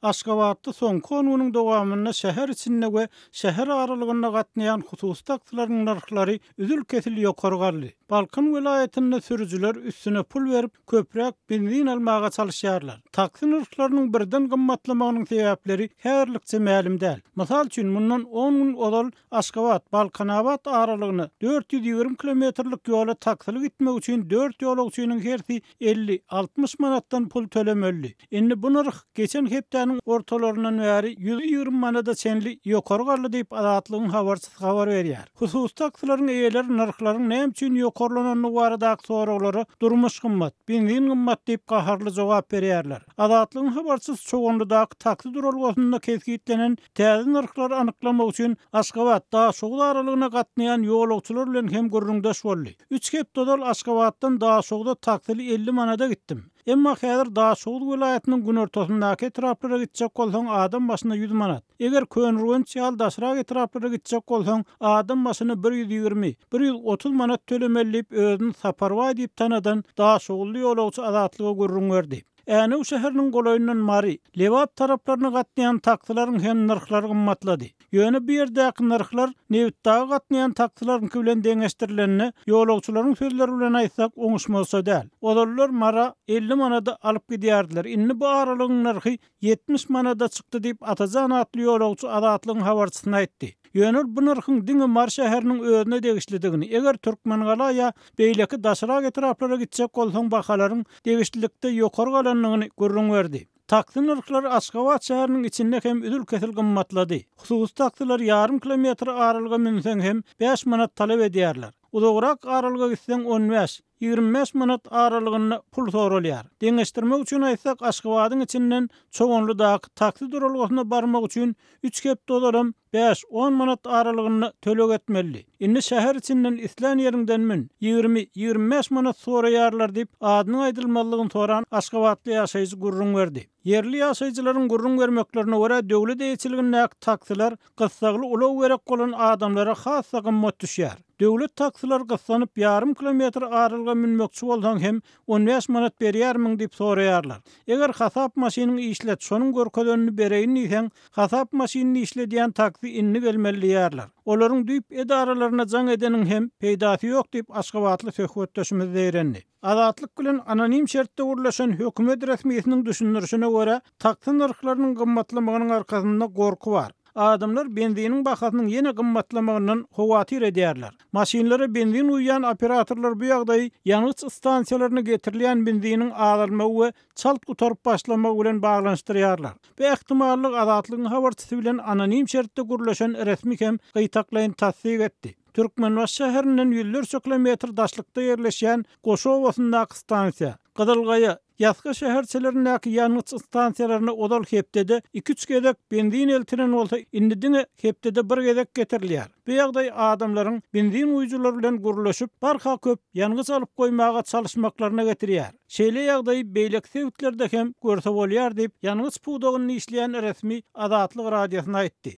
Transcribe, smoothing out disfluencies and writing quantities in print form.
Aşgabatda soňky on günüň dowamynda şäher içinde we şäher aralygynda gatnaýan hususy taksileriň nyrhlary üzül-kesil ýokary galdy. Balkan welaýatynda sürüjiler üstüne pul berip, köpräk benzin almaga çalyşýarlar. Taksi nyrhlarynyň birden gymmatlamagynyň sebäpleri häzirlikçe mälim däl. Mysal üçin, mundan on gün ozal Aşgabat, Balkanabat aralygyna 420 kilometrlik ýola taksili gitmek üçin dört ýolagçynyň hersi 50, 60 manatdan pul tölemelidi. Indi bu nyrh geçen hepdäniň ortalaryndan bäri 120 manada çenli ýokary galdy diýip, Azatlygyň habarçysy habar berýär. Hususy taksileriň eýeleri nyrhlaryň näme üçin ýokarlanandygy baradaky soraglara durmuş gymmat, benzin gymmat diýip gaharly jogap berýärler. Azatlygyň habarçysy Çoganlydaky taksi duralgasynda kesgitlenen täze nyrhlary anyklamak üçin Aşgabat, Daşoguz aralygyna gatnaýan ýolagçylar bilen hem gürrüňdeş boldy. Üç hepde ozal Aşgabatdan Daşoguza taksili 50 manada gitdim. Emma häzir Daşoguz welaýatynyň günortasyndaky etraplara gitjek bolsaň adam başyna ýüz manat. Eger Köneürgenç ýaly daşrak etraplara gitjek bolsaň adam başyna 120, 130 manat tölemeli diýip özüni Saparbaý diýip tanadan daşoguzly ýolagçy Azatlyga gürrüň berdi. Änew şäheriniň golaýyndan Mary, Lebap taraplaryna gatnaýan taksileriň hem nyrhlary gymmatlady. Ýöne bu ýerdäki nyrhlar Nebitdaga gatnaýan taksilaryňky bilen deňeşdirilende, ýolagçylaryň sözleri bilen aýtsak, oňuşmazça däl. Ozallar Mara 50 manada alyp gidýärdiler, indi bu aralygyň nyrhy 70 manada çykdy diýip, Atajan atly ýolagçy Azatlygyň habarçysyna aýtdy. Ýöne ol bu nyrhyň diňe Mary şäheriniň özüne degişlidigini, eger Türkmengala ýa beýleki daşrak etraplara gitjek bolsaň bahalaryň degişlilikde ýokary galandygyny gürrüň berdi. Taksi nyrhlary Aşgabat şäheriniň içinde hem üzül-kesil gymmatlady. Hususy taksiler ýarym kilometr aralyga münseň hem bäş manat talap edýärler. Uzagrak aralyga gitseň on bäş, 25 manat aralygynda pul soralýar. Deňeşdirmek üçin aýtsak, Aşgabadyň içinden Çoganlydaky taksi duralgasyna barmak üçin üç hepde ozalam bäş, on manat aralygynda töleg etmelidi. Indi şäher içinden islän ýeriňden mün, 20, 25 manat soraýarlar diýip, adynyň aýdylmazlygyny soran aşgabatly ýaşaýjy gürrüň berdi. Ýerli ýaşaýjylaryň gürrüň bermeklerine görä, döwlet eýeçiligindäki taksiler gyssagly ulag gerek bolan adamlara has-da gymmat düşýär. Döwlet taksileri gyssanyp ýarym kilometr aralyga münmekçi bolsaň hem on bäş manat berýärmiň diýip soraýarlar. Eger hasap maşynyňy işlet, şonuň görkezenini bereýin diýseň, hasap maşynyny işledýän taksi indi gelmeli diýýärler. Olaryň düýp edaralaryna jaň edeniň hem peýdasy ýok diýip, aşgabatly söhbetdeşimiz zeýrendi. Azatlyk bilen anonim şertde gürleşen hökümet resmisiniň düşündirişine görä, taksi nyrhlarynyň gymmatlamagynyň arkasynda gorky bar. Adamlar benziniň bahasynyň ýene gymmatlamagyndan howatyr edýärler. Maşynlara benzin guýýan operatorlar bu ýagdaýy ýangyç stansiýalaryna getirilýän benziniň azalmagy we çalt gutaryp başlamagy bilen baglanyşdyrýarlar. Bu ähtimallygy Azatlygyň habarçysy bilen anonim şertde gürleşen resmi hem gytaklaýyn tassyk etdi. Türkmenbaşy şäherinden ýüzlerçe kilometr daşlykda ýerleşýän Goşa obasyndaky stansiýa, Gyzylgaýa, Ýasga şäherçelerindäki ýangyç stansiýalaryna ozal hepdede iki-üç gezek benzin eltilen bolsa, indi diňe hepdede bir gezek getirilýär. Bu ýagdaý adamlaryň benzin guýujylar bilen gürleşip, barha köp ýangyç alyp goýmaga çalyşmaklaryna getirýär. Şeýle ýagdaýy beýleki sebitlerde hem görse bolýar diýip, ýangyç pudagynda işleýän resmi Azatlyk Radiosyna aýtdy.